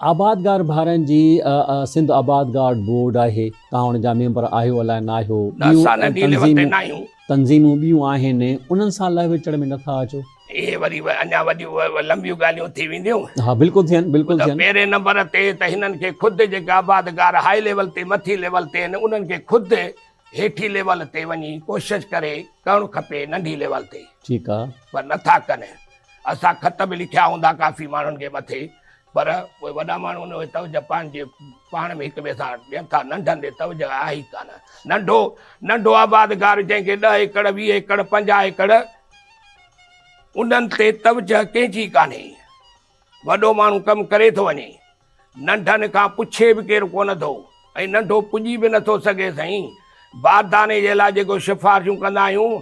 آبادگار ڀائرن جي سنڌ آبادگار بورڊ آهي توهان ان جا ميمبر آهيو الائي نه آهيو نه اسان ننڍي ليول تي نه آهيون. تنظيمون ٻيون آهن انهن سان لهه وچڙ ۾ نٿا اچو. اهي وري اڃا وڏيون لنبيون ڳالهيون ٿي وينديون. ها بلڪل ٿين بلڪل ٿين. پهرين نمبر تي ته هنن کي خود جيڪي آبادگار هائي ليول تي مٿي ليول تي آهن انهن کي خود هيٺي ليول تي وڃي ڪوشش ڪري ڪرڻ کپي ننڍي ليول تي. ٺيڪ آ. پر نٿا ڪن. اسان خط به لکيا هوندا ڪافي ماڻهن کي مٿي پر اهي وڏا ماڻهو ان کي توجه پنهنجي پاڻ ۾ هڪ ٻئي سان ڏين ٿا ننڍن ڏي توجه آهي ئي ڪانه ننڍو ننڍو آبادگار جنهن کي ڏهه ايڪڙ 20 ايڪڙ 50 ايڪڙ انهن تي توجه ڪنهن جي ڪانهي وڏو ماڻهو ڪم ڪري ٿو وڃي ننڍن کان پڇي به ڪير ڪونه ٿو ۽ ننڍو پڄي به نٿو سگهي سائين بارداني جي لاء جيڪو سفارشون ڪندا آهيون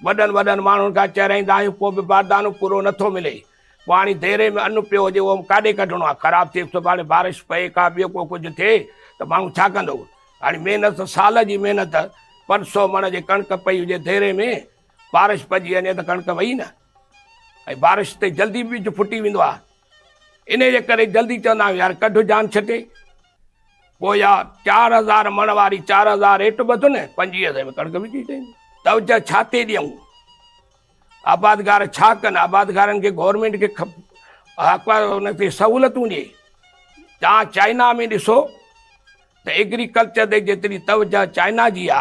وڏن وڏن ماڻهن کان چهرائيندا آهيون پوء به باردانو پورو نٿو ملي پوء هاڻي ديري ۾ ان پيو هجي اهو ڪاڏي ڪڍڻو آهي خراب ٿئي سڀاڻي بارش پئي ڪا ٻيو ڪو ڪجهه ٿئي ته ماڻهو ڇا ڪندو هاڻي محنت سال جي محنت 500 مڻ جي ڪڻڪ پئي هجي ديري ۾ بارش پئجي وڃي ته ڪڻڪ وئي نه ۽ بارش تي جلدي ٻج ڦٽي ويندو آهي انهيء جي ڪري جلدي چوندا آهيون يار ڪڍ جان ڇٽي. پوء اها 4000 مڻ واري 4000 ريٽ ٻڌ نه 25 سئي ۾ ڪڻڪ وڪي ٿي. توجه ڇا تي ڏيون؟ آبادگار ڇا ڪن؟ آبادگارن کي گورنمينٽ کي حق ان کي سهولتون ڏي. توهان چائنا ۾ ڏسو ته ايگريڪلچر تي جيتري توجه چائنا جي آ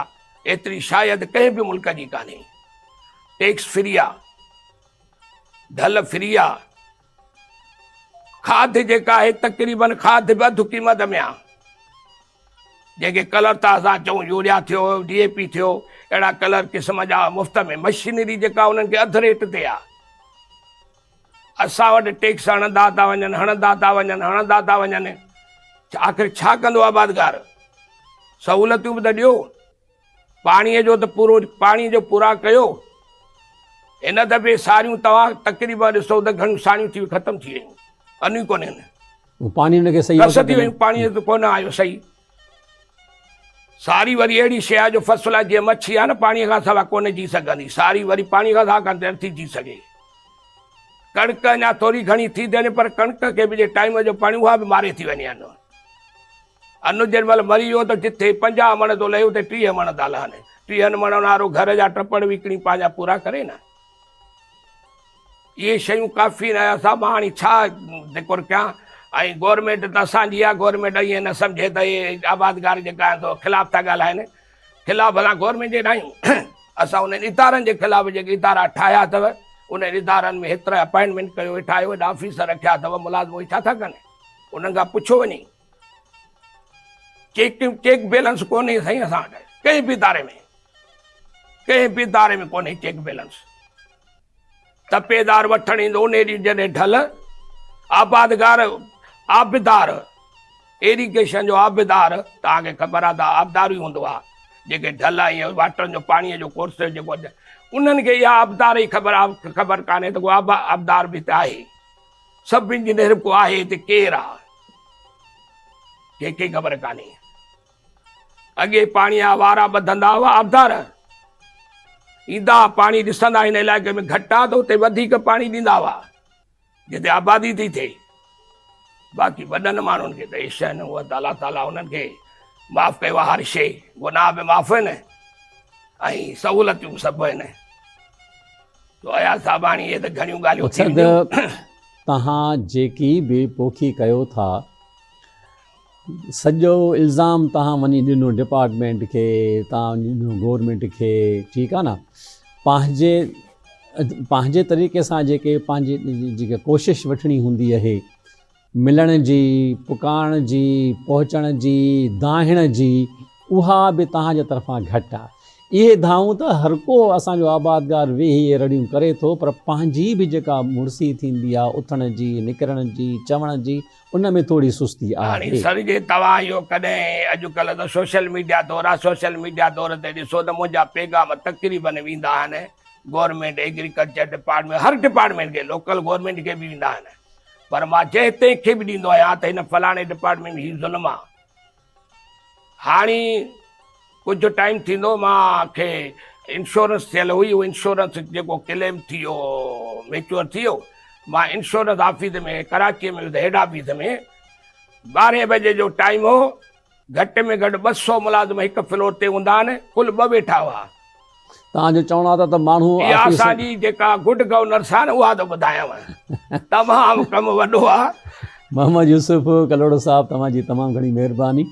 ايتري شايد ڪنهن به ملڪ جي ڪانهي. ٽيڪس فري آ. ڍل فري آ. کاڌ جيڪا آهي تقريبن کاڌ به اڌ قيمت ۾ آ. جنهن کي ڪلر ٿا اسان چئون يوريا ٿيو، ڊي اي پي ٿيو، اهڙا ڪلر قسم جا مفت ۾، مشينري جيڪا انهن کي اڌ ريٽ تي آ. اسان وٽ ٽيڪس هڻندا ٿا وڃن، هڻندا ٿا وڃن، هڻندا ٿا وڃن. آخر ڇا ڪندو آبادگار؟ سهولتون به ته ڏيو. پاڻيء جو ته پورو پاڻيء جو پورا ڪيو. هن دفعي ساريون توهان تقريبا ڏسو ته گهڻيون ساريون ٿي ختم ٿي ويون. ان ئي ڪونهن. پاڻي ان کي صحيح ڪس ٿي ويون پاڻي ته ڪونه آيو صحيح. ساري وري اهڙي شيء آهي جو فصل آهي جيئن مڇي آهي نه پاڻي کان سواء ڪونه جي سگهندي. ساري وري پاڻي کان سواء ڪانه ٿي جي سگهي. ڪڻڪ اڃا ٿوري گهڻي ٿي ٿي وڃي پر ڪڻڪ کي به جي ٽائيم جو پاڻي اها به ماري ٿي وڃي ان. ان جنهن مهل مري ويو ته جٿي 50 مڻ ٿو لهي اتي 30 مڻ ٿا لهن. 30 مڻن وارو گهر جا ٽپڙ وڪڻي پنهنجا پورا ڪري نه. اهي شيون ڪافي آهن اياز صاحب مان هاڻي ڇا ذڪر ڪيان ۽ گورنمينٽ ته اسان جي آهي گورنمينٽ ائين نه سمجهي ته اهي آبادگار جيڪا آهن سو خلاف ٿا ڳالهائن. خلاف اسان گورنمينٽ جي نه آهيون اسان انهن ادارن جي خلاف جيڪي ادارا ٺاهيا اٿو انهن ادارن ۾ هيترا اپائنٽمينٽ ڪيو ويٺا آهيو ايڏا آفيسر رکيا اٿو ملازم اهي ڇا ٿا ڪن انهن کان پڇيو وڃي. چيڪ چيڪ بيلنس ڪونهي سائين اسان وٽ ڪنهن به اداري ۾ ڪنهن به اداري ۾ ڪونهي چيڪ بيلنس تپيدار وٺڻ ايندو ان ڏينهن جڏهن ڍل آبادگار آبدار ايريگيشن جو آبدار توهان کي خبر آهي ته آبدار ئي هوندو آهي جيڪي ڍل ۽ واٽرن جو پاڻي جو ڪورس جيڪو انهن کي اها آبدار ئي خبر خبر ڪانهي ته ڪو آبدار به ته آهي سب انجنيئر ڪو آهي هتي ڪير آ ڪنهن کي خبر ڪانهي اڳي پاڻي جا وارا ٻڌندا هئا آبدار ايندا پاڻي ڏسندا هن علائقي ۾ گهٽ آ ته اتي وڌيڪ پاڻي ڏيندا هئا جتي آبادي ٿي ٿئي باقي وڏن ماڻهن کي ته عيش آهن اها ته الله تعاليٰ انهن کي معاف ڪيو آهي هر شيء گناهه به معاف آهن ۽ سهولتيون سڀ آهن تو اياز صاحب هاڻي اهي ته گهڻيون ڳالهيون ٿي مقصد وينديون. توهان جيڪي به پوکي ڪيو ٿا سڄو الزام توهان وڃي ڏنو ڊپارٽمينٽ کي توهان وڃي ڏنو گورنمينٽ کي ٺيڪ آ نه پنهنجي پنهنجي طريقي سان جيڪي پنهنجي جيڪي ڪوشش وٺڻي هوندي اهي ملڻ جي، پڪارڻ جي، پهچڻ جي، دانهڻ جي، اها به توهان جي طرفان گهٽ آ. اهي دانهون ته هر ڪو اسان جو آبادگار ويهي اهي رڙيون ڪري ٿو پر پنهنجي به جيڪا مڙسي ٿيندي آ اٿڻ جي، نڪرڻ جي، چوڻ جي ان ۾ ٿوري سستي هاڻي آهي. سر جي توهان اهو ڪڏهن اڄڪلهه ته سوشل ميڊيا دور آ سوشل ميڊيا دور تي ڏسو ته منهنجا پيغام تقريبن ويندا آهن گورنمينٽ ايگريڪلچر ڊپارٽمينٽ هر ڊپارٽمينٽ کي لوڪل گورنمينٽ کي به ويندا آهن. پر مان جنهن تنهن کي به ڏيندو آهيان ته هن فلاڻي ڊپارٽمينٽ ۾ هي ظلم آ. هاڻي ڪجهه ٽائيم ٿيندو مان کي انشورنس ٿيل هئي اهو انشورنس جيڪو ڪليم ٿي ويو ميچوئر ٿي ويو مان انشورنس آفيس ۾ ڪراچيء ۾ هيڊ آفيس ۾ ٻارهين بجي جو ٽائيم هو، گهٽ ۾ گهٽ 200 ملازم هڪ فلور تي هوندا آهن، ڪل ٻه ويٺا هئا. توهان جو چوڻ آهي ته ماڻهو اها اسان جي جيڪا گڊ گورننس آهي نه اها ٿو ٻڌايانو. تمام ڪم وڏو آهي. محمد يوسف ڪلهوڙو صاحب توهان جي تمام گهڻي مهرباني.